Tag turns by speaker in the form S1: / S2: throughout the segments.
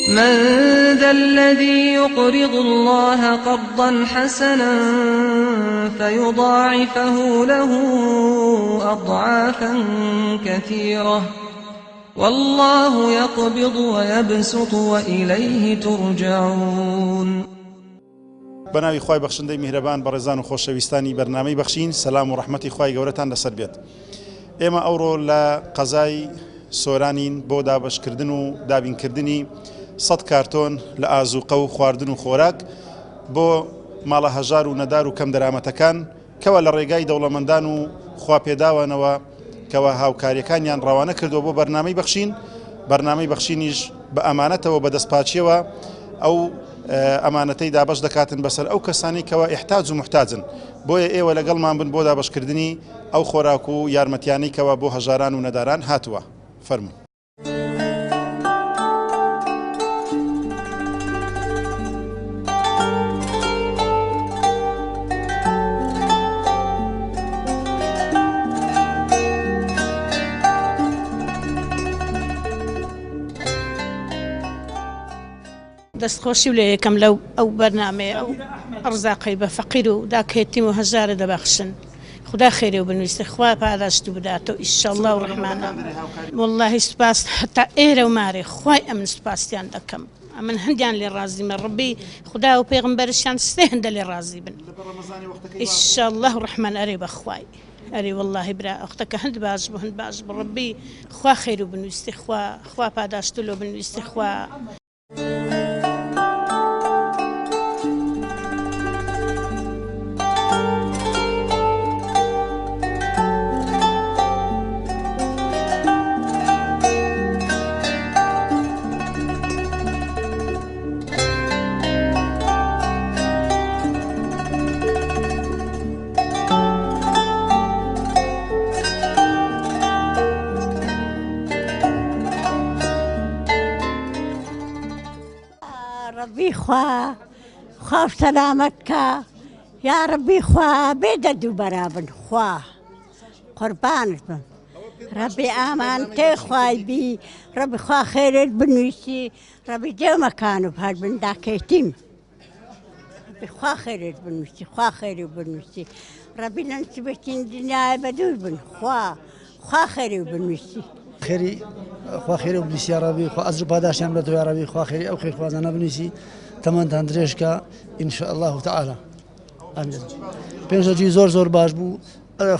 S1: من ذا الذي يقرض الله قرضا حسنا فيضاعفه له أضعافا كثيرة والله يقبض ويبسط وإليه ترجعون.
S2: بەناوی خوای بەخشندەی میهرەبان بەڕێزان و خۆشەویستانی بەرنامەی بەخشین سەلام و ڕەحمەتی خوای گەورەتان لەسەر بێت. ئێمە ئەوڕۆ لە قەزای سۆرانین بۆ دابەشکردن و دابینکردنی 100 کارتۆن لە ئازوقە و خواردن و خۆراک بۆ ماڵە هەژار و نەدار و کەم دەرامەتەکان کەوا لە ڕێگای دەوڵەمەندان و خواپێداوانەوە کەوا هاوکاریەکانیان ڕەوانە کردووە بۆ بەرنامەی بەخشین. بەرنامەی بەخشینیش بە ئەمانەتەوە بە دەستپاچیەوە ئەو ئەمانەتەی دابەش دەکاتن بەسەر ئەو کەسانی کەوا ئیحتاج و محتاجن. بۆیە ئێوە لەگەڵمان بن بۆ دابەشکردنی ئەو خۆراک و یارمەتیانەی کەوا بۆ هەژاران و نەداران هاتووە. فەرموون.
S3: دەستخۆشی و لە یەکەم لەو ئەو بەرنمەیە ئەو ڕزاقەی بە فەقیر و داکێتیم و هەژارە دەبەخشن. خدا خێرێ و بنویسێ، خوا پاداشت و بداتەوە ئیشەڵڵا و ڕەحمانە. وەڵڵاهی سوپاس هەتا ئێرە و مارێ خوای ئەمن سوپاسیان دەکەم. ئەمن هەندیان لێ ڕازیمە ڕبی خدا و پێغەمبەرشیان سێ هەندە لێ ڕازی بن ئیشەڵڵا و ڕەحمان. ئەرێ بەخوای ئەرێ وەڵڵاهی برا ئەختەکە هەند باش بوو هەند باش بوو ڕبی خوا خێر و بنویسێ، خوا خوا پاداشت و لۆ بنویسێ خوا.
S4: ڕەبی خوا خوا سەلامەت کە یا ڕەبی خوا بێ دەرد و بەرابن خوا قوربانت بم ڕەبی ئامان تێ خوای بی ڕەبی خوا خێرت بنویسی ڕەبی دێمەکان و هەر بن داکەیتیم ڕەبی خوا خێرت بنویسی خوا خێری بنویسی ڕەبی لە نسبەتین دنیای بە دوور بن خوا خوا خێری بنویسی.
S5: خێری خوا خێری بنویسی یا ڕەبی خوا ئەجر و پاداشتیان بداتەوە یا ڕەبی خوا خێری ئەو خێرخوازانە بنویسی تەمەنتان درێژ کە إن شاء الله تعالی. ئامین. پێنجەکی زۆر زۆر باش بوو.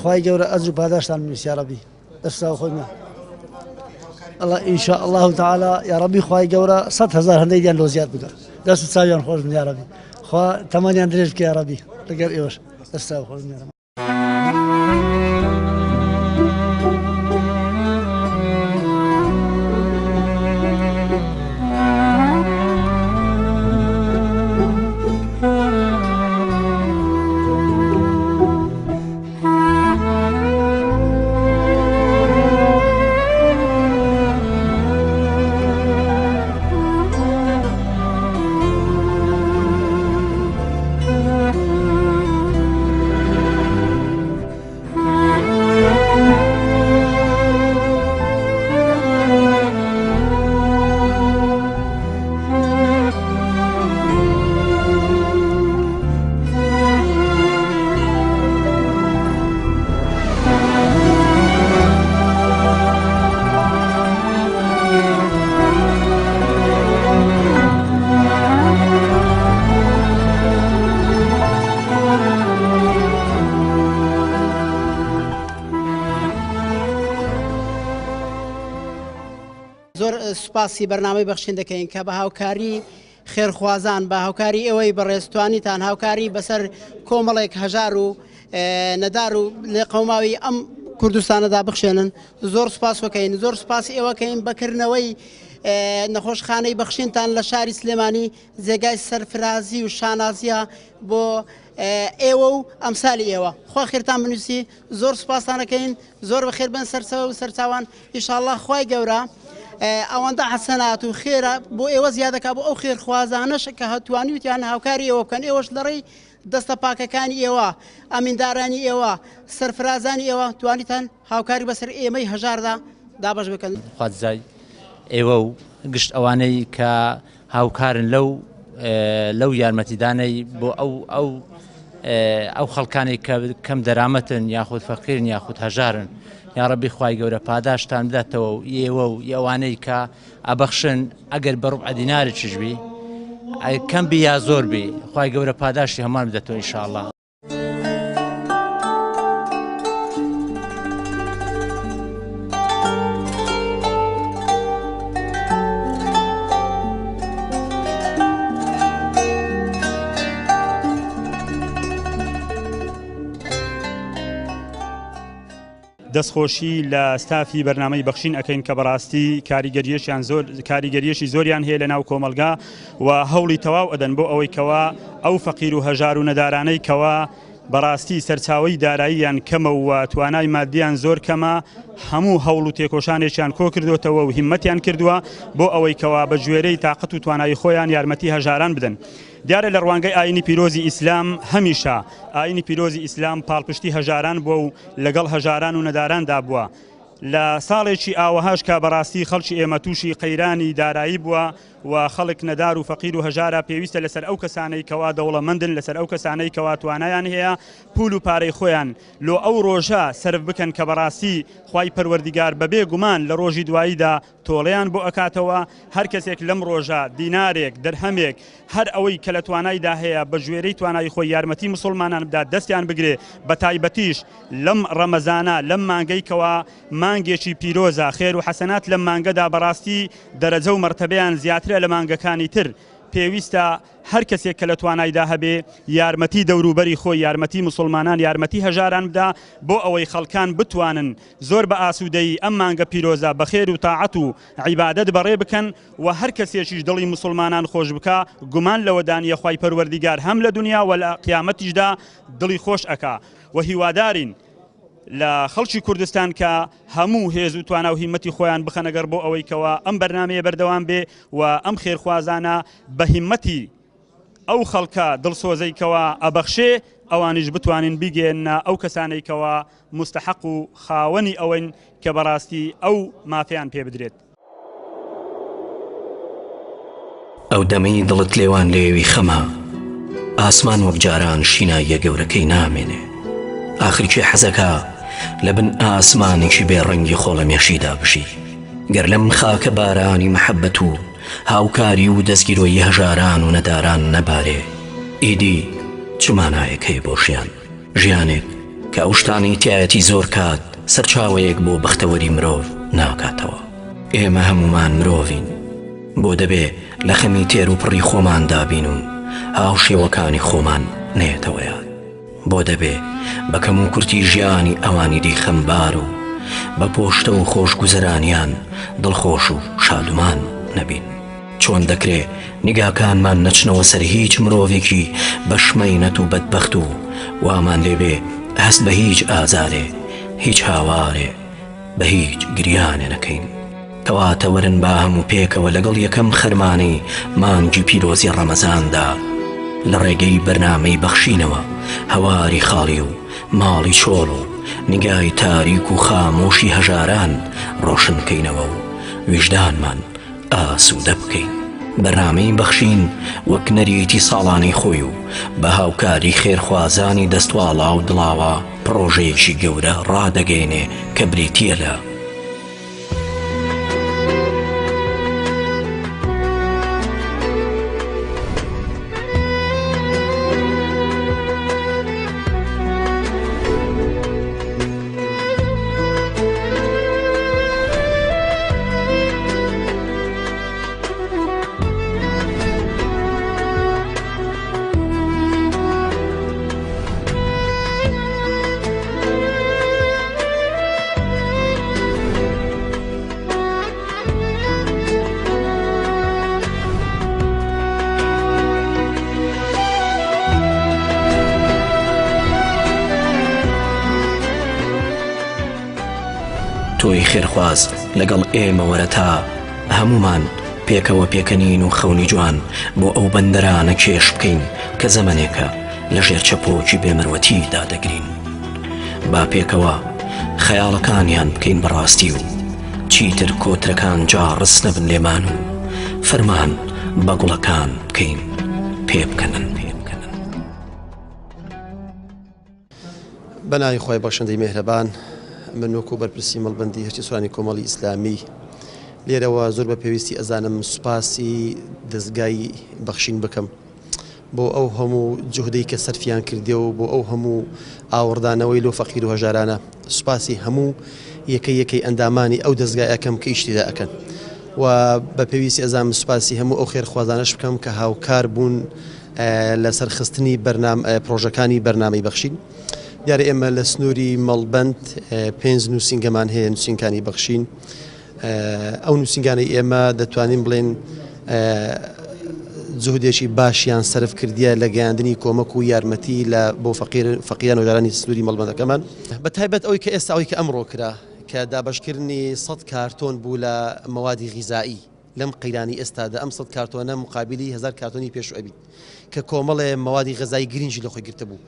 S5: خوای گەورە ئەجر و پاداشتان بنویسی یا ڕەبی. دەستا خۆی ما. الله إن شاء الله تعالی یا ڕەبی خوای گەورە 100,000 هەندەی دیان لۆ زیاد بکە. دەست و چاویان خۆش بن یا ڕەبی. خوا تەمەنیان درێژ بکە یا ڕەبی. لەگەر ئێوەش دەستا خۆش بن یا ڕەبی.
S6: زۆر سوپاسی بەرنامەی بەخشین دەکەین کە بە هاوکاری خێرخوازان بە هاوکاری ئێوەی بەڕێزتوانیتان هاوکاری بەسەر کۆمەڵێک هەژار و نەدار و لێقەوماوی ئەم کوردستانەدا بخشێنن. زۆر سوپاس وەکەین، زۆر سوپاسی ئێوەکەین بەکردنەوەی نەخۆشخانەی بەخشینتان لە شاری سلێمانی جێگای سەرفرازی و شانازیە بۆ ئێوە و ئەمسالی ئێوە. خوا خێرتان بنووسی. زۆر سوپاستانەکەین، زۆر بەخێر بن سەرچاوە و سەرچاوان. ئینشاءالله خوای گەورە ئەوەندە حەسەنات و خێرە بۆ ئێوە زیادەکا بۆ ئەو خێرخوازانەش کە هەتوانیوتیان هاوکاری ئێوە بکەن. ئێوەش لەڕێی دەستە پاکەکانی ئێوە، ئەمیندارانی ئێوە، سەرفرازانی ئێوە توانیتان هاوکاری بەسەر ئێمەی هەژاردا دابەش بکەن.
S7: خوازای ئێوە و گشت ئەوانەی کە هاوکارن لەو لەو یارمەتیدانەی بۆ ئەو ئەو ئەو خەڵکانەی کە کەم دەرامەتن یاخود فەقیرن یاخود هەژارن یاڕەبی خوای گەورە پاداشتان بداتەوە و ئێوە و ئەوانەی کە ئەبەخشن ئەگەر بە ڕوبع دینارێکیش بی کەم بی یا زۆر بی خوای گەورە پاداشتی هەمان بداتەوە ئینشاءاللە.
S8: دەستخۆشی لە ستافی بەرنامەی بەخشین ئەکەین کە بەڕاستی کاریگەریەشیان زۆر کاریگەریەشی زۆریان هەیە لە ناو کۆمەلگا و هەوڵی تەواو ئەدەن بۆ ئەوەی کەوا ئەو فەقیر و هەژار و نەدارانەی کەوا بەڕاستی سەرچاوەی داراییان کەمە و توانای مادیان زۆر کەمە هەموو هەوڵ و تێکۆشانێکیان کۆکردوتەوە و هیمەتیان کردووە بۆ ئەوەی کەوا بە گوێرەی تاقەت و توانایی خۆیان یارمەتی هەژاران بدەن. دیارە لە ڕوانگەی ئاینی پیرۆزی ئیسلام هەمیشە ئاینی پیرۆزی ئیسلام پاڵپشتی هەژاران بووە و لەگەڵ هەژاران و نەداراندا بووە. لە ساڵێکی ئاوەهاش کە بەڕاستی خەڵکی ئێمە تووشی قەیرانی دارایی بووە و خەڵک نەدار و فەقیر و هەژارە پێویستە لەسەر ئەو کەسانەی کەوا دەوڵەمەندن لەسەر ئەو کەسانەی کەوا توانایان هەیە پول و پارەی خۆیان لۆ ئەو ڕۆژە سەرف بکەن کە بەڕاستی خوای پەروەردیگار بەبێ گومان لە ڕۆژی دواییدا تۆڵەیان بۆ ئەکاتەوە، هەر کەسێک لەم ڕۆژە دینارێک، درهەمێک، هەر ئەوەی کە لە توانایدا هەیە بە گوێرەی توانای خۆی یارمەتی موسوڵمانان بدات دەستیان بگرێ، بە تایبەتیش لەم ڕەمەزانە لەم مانگەی کەوا مانگێکی پیرۆزە خێر و حەسەنات لەم مانگەدا بەڕاستی دەرەجە و مەرتەبەیان زیاترە لە مانگەکانی تر پێویستە هەر کەسێک کە لە توانایدا هەبێ یارمەتی دەوروبەری خۆی یارمەتی موسوڵمانان یارمەتی هەژاران بدا بۆ ئەوەی خەڵکان بتوانن زۆر بە ئاسوودەیی ئەم مانگە پیرۆزە بە خێر و تاعەت و عیبادەت بەڕێ بکەن و هەر کەسێکیش دڵی موسوڵمانان خۆش بکا گومان لەوەدا نیە خوای پەروەردیگار هەم لە دونیا وە لە قیامەتیشدا دڵی خۆش ئەکا وە هیوادارین لە خەڵکی کوردستان کە هەموو هێز و توانا و هیمەتی خۆیان بخەنە گەڕ بۆ ئەوەی کەوا ئەم بەرنامەیە بەردەوام بێ و ئەم خێرخوازانە بە هیمەتی ئەو خەڵکە دڵسۆزەی کەوا ئەبەخشێ ئەوانیش بتوانین بیگەیەننە ئەو کەسانەی کەوا موستەحەق و خاوەنی ئەوەن کە بەڕاستی ئەو مافەیان پێ بدرێت.
S9: ئەو دەمەی دڵت لێوان لێوی خەمە ئاسمان وەک جاران شیناییە گەورەکەی نامێنێ ئاخر کێ حەزەکا لە بن ئاسمانێکی بێ ڕەنگی خۆڵەمێشیدا بژی گەر لەم خاکە بارانی مەحەبەت و هاوکاری و دەستگیرۆیی هەژاران و نەداران نەبارێ ئیدی چ مانایەک هەیە بۆ ژیان؟ ژیانێک کە ئەو شتانەی تایەتی زۆر کات سەرچاوەیەک بۆ بەختەوەری مرۆڤ ناکاتەوە. ئێمە هەموومان مرۆڤین، بۆ دەبێ لە خەمی تێر و پڕی خۆماندا بین و هاوشێوەکانی خۆمان نەیەتەوە یاد؟ بۆ دەبێ بە کەم و کورتی ژیانی ئەوانی دی خەمبار و بە پۆشتە و خۆشگوزەرانیان دڵخۆش و شادومان نەبین؟ چۆن دەکرێ نیگاکانمان نەچنەوە سەر هیچ مرۆڤێکی بەشمەینەت و بەدبەخت و وامان لێ بێ هەست بە هیچ ئازارێ، هیچ هاوارێ، بە هیچ گریانێ نەکەین؟ کەواتە وەرن با هەموو پێکەوە لەگەڵ یەکەم خەرمانەی مانگی پیرۆزی ڕەمەزاندا لە ڕێگەی بەرنامەی بەخشینەوە هەواری خاڵی و ماڵی چۆڵ و نیگای تاریک و خامۆشی هەژاران ڕۆشن بکەینەوە و ویژدانمان ئاسوودە بکەین. بەرنامەی بەخشین وەک نەریتی ساڵانەی خۆی و بە هاوکاری خێرخوازانی دەستواڵا و دڵاوا پڕۆژەیەکی گەورە ڕادەگەیەنێ کە بریتییە لە. تۆی خێرخواز لەگەڵ ئێمە وەرە تا هەموومان پێکەوە پێکەنین و خەونی جوان بۆ ئەو بەندەرانە کێش بکەین کە زەمەنێکە لە ژێر چەپۆکی بێمروەتی دادەگرین. با پێکەوە خەیاڵەکانیان بکەین بە ڕاستی و چیتر کۆترەکان جاڕس نەبن لێمان و فەرمان. بە گوڵەکان بکەین پێبکەنن.
S10: بە ناوی خوای بەخشندەی مێهرەبان، من وەکو بەرپرسی مەڵبەندی هەشتی سۆرانی کۆمەڵی ئیسلامی لێرەوە زۆر بە پێویستی ئەزانم سوپاسی دەزگای بەخشین بکەم بۆ ئەو هەموو جوهدەی کە سەرفیان کردێ و بۆ ئەو هەموو ئاوڕدانەوەی لۆ فەقیر و هەژارانە سوپاسی هەموو یەکەی یەکەی ئەندامانی ئەو دەزگای ئەکەم کە ئیش تێدا ئەکەن و بە پێویستی ئەزانم سوپاسی هەموو ئەو خێرخوازانەش بکەم کە هاوکار بوون لە سەرخستنی پرۆژەکانی بەرنامەی بەخشین. دیارە ئێمە لە سنووری مەڵبەند پێنج نووسینگەمان هەیە نووسینکانی بەخشین. ئەو نووسینگانەی ئێمە دەتوانین بڵێن جهودێکی باشیان سەرف کردیە لە گەیاندنی کۆمەک و یارمەتی لە بۆ فەقیر فەقیران و هەژارانی سنووری مەڵبەندەکەمان. بە تایبەت ئەوەی کە ئێستا ئەوەی کە ئەمڕۆ کرا کە دابەشکردنی سەد کارتۆن بوو لە مەوادی غیزائی. لەم قەیرانەی ئێستادا ئەم سەت کارتۆنە مقابلی هەزار کارتۆنی پێشوو ئەبیت کە کۆمەڵێ مەوادی غەزایی گرنگی لە خۆی گرتبوو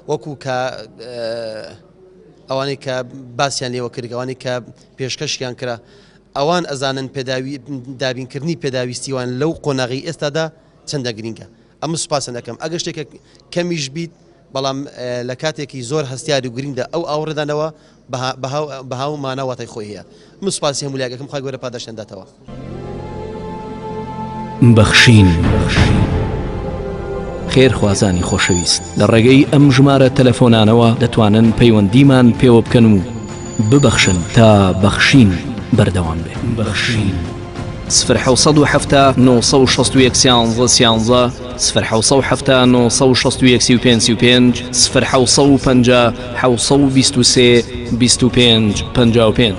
S10: وەکو کە ئەوانەی کە باسیان لێوە کرد ئەوانەی کە پێشکەشیان کرا ئەوان ئەزانن پێداوی دابینکردنی پێداویستیوان لەو قۆناغی ئێستادا چەندە گرنگە ئەمە سوپاسیان دەکەم ئەگەر شتێکە کەمیش بیت بەڵام لە کاتێکی زۆر هەستیار و گرنگدا ئەو ئاوڕدانەوە بەها و مانا واتای خۆی هەیە من سوپاسی هەموو لایەکەکەم خوای گەورە پاداشتیان داتەوە.
S9: بەخشین خێرخوازانی خۆشەویست لە ڕێگەی ئەم ژمارە تەلەفۆنانەوە دەتوانن پەیوەندیمان پێوە بکەن و ببەخشن تا بەخشین بەردەوام بێت. بەخشین. سفر 770 961 سیانزە سیانزە سفر 770 961 35 35 سفر 750 723 25 55.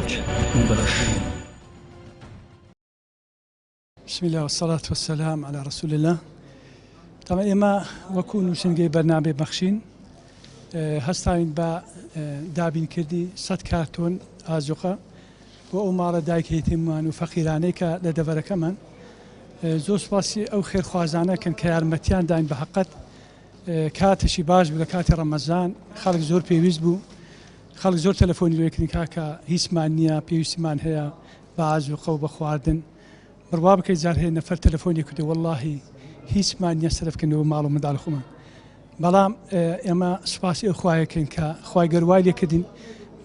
S11: بسم الله والصلاة والسلام على رسول الله تەبعەن ئێمە وەکو نووسینگەی بەرنامەی بەخشین هەستاوین بە دابینکردنی 100 کارتۆن ئازوقە بۆ ئەو ماڵە دایک یەتیممان و فەقیرانەی کە لە دەڤەرەکەمان زۆر سوپاسی ئەو خێرخوازانە کەن کە یارمەتیان داین بە هەقەت کاتێکی باش بوو لە کاتی ڕەمەزان خەڵک زۆر پێویست بوو خەڵک زۆر تەلەفۆنی لێکردین کاکە هیچمان نییە پێویستیمان هەیە بە ئازوقە و بە خواردن بڕوا بکەیت جار هەیە نەفەر تەلەفۆنی کردو وەڵاهی هیچمان نییە سەرف بکەین بۆ ماڵ و منداڵ خۆمان بەڵام ئێمە سوپاسی ئەو خوایەکەین کە خوای گەور وای لێکردین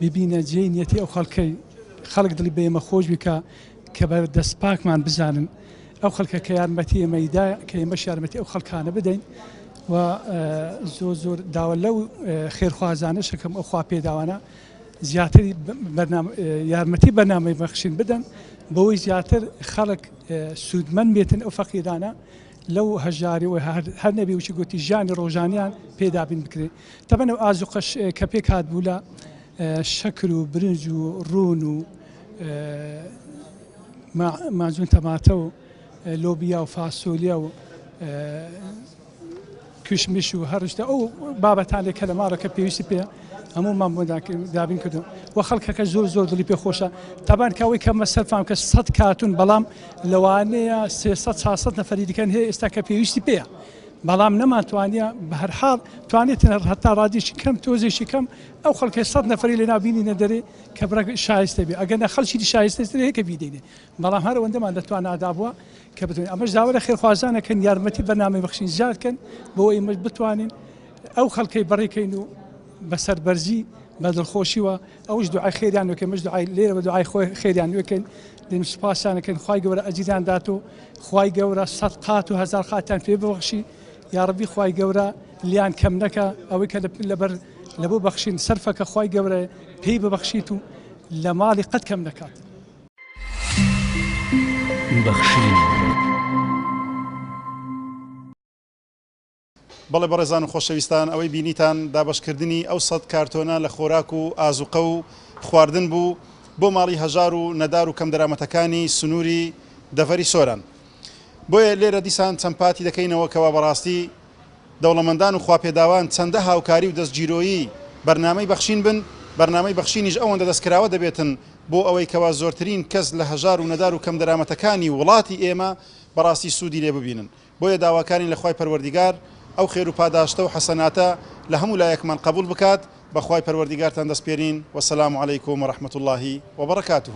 S11: ببینە جێی نیەتی ئەو خەڵکەی خەڵک دڵی بە ئێمە خۆش بی کە کە بە دەست پاکمان بزانن ئەو خەڵکە کە یارمەتی ئێمەیدا کە ئێمەش یارمەتی ئەو خەڵکانە بدەین و زۆر زۆر داوا لەو خێرخوازانە شەکەم ئەو خوا پێداوانە زیاتر یارمەتی بەرنامەی بەخشین بدەن بەوەی زیاتر خەڵک سوودمەند بێتن ئەو فەقیرانە لەو هەژاری و هەر نەبی وچی گوتی ژیانی ڕۆژانیان پێ دابین بکرێت تەبەن و ئازوقەش کە پێک هات بوو لە شەکر و برنج و ڕون و ماجون تەماتە و لۆبیا و فاسۆلیا و کشمش و هەرشتە ئەو بابەتانێک کە لە ماڵەکە پێویستی پێ هەموومان بۆ دابین کردو و خەڵکەکە زۆر زۆر دڵی پێ خۆشە تابان کەەوەی کە مەسەر فام کە سەد کاتون بەڵام لەوانەیە 300 400 نەفەری دیکەن هەیە ئێستا کە پێویستی پێیە بەڵام نەمانتوانیە بە هەر حاڵ توانێتن هەتا ڕادێکی کەم تۆزێکی کەم ئەو خەڵکە سەد نەفەری لە ناوبینی نەدەرێ کە بڕێک شایستە بێ ئەگەر نە خەڵکی دی شایستە هەیە کە بیدەینێ بەڵام هەر ئەوەندەمان لە توانادا بووە کە بتوانین ئەمەش داوا لە خێرخوازان ئەکەین یارمەتی بەرنامەی بەخشین زیاد کەن بۆ ئێمەش بتوانین ئەو خەڵکەی بەڕێکەین و بە سەربەرزی بە دڵخۆشیوە ئەوش دوعای خێریان وەکەین مش دوعای لێرە بە دوعای خۆی خێریان وەکەین لێم سوپاسیان ئەکەین خوای گەورە ئەجریان دات و خوای گەورە سەد قات و هەزار قاتیان پێ ببەخشی یاڕەبی خوای گەورە لیان کەم نەکا ئەوەی کە لەبەر لە بۆ بەخشین سەرفەکە خوای گەورە پێی ببەخشیت و لە ماڵی قەت کەم نەکات.
S9: بەخشین.
S2: بەڵێ بەڕێزان و خۆشەویستان ئەوەی بینیتان دابەشکردنی ئەو سەت کارتۆنە لە خۆراک و ئازوقە و خواردن بوو بۆ ماڵی هەژار و نەدار و کەمدەرامەتەکانی سنووری دەڤەری سۆران. بۆیە لێرە دیسان چەند پاتی دەکەینەوە کەوا بەڕاستی دەوڵەمەندان و خواپێداوان چەندە هاوکاری و دەستگیرۆیی بەرنامەی بەخشین بن، بەرنامەی بەخشینیش ئەوەندە دەستکراوە دەبێتن بۆ ئەوەی کەوا زۆرترین کەس لە هەژار و نەدار و کەمدەرامەتەکانی وڵاتی ئێمە بەڕاستی سوودی لێ ببینن. بۆیە داواکارین لە خوای پەروەردیگار ئەو خێر و پاداشتە و حەسەناتە لە هەموو لایەکمان قەبوڵ بکات، بە خوای پەروەردیگارتان دەسپێرین، وسلام علیکم ورحمە اللە وبرکاته.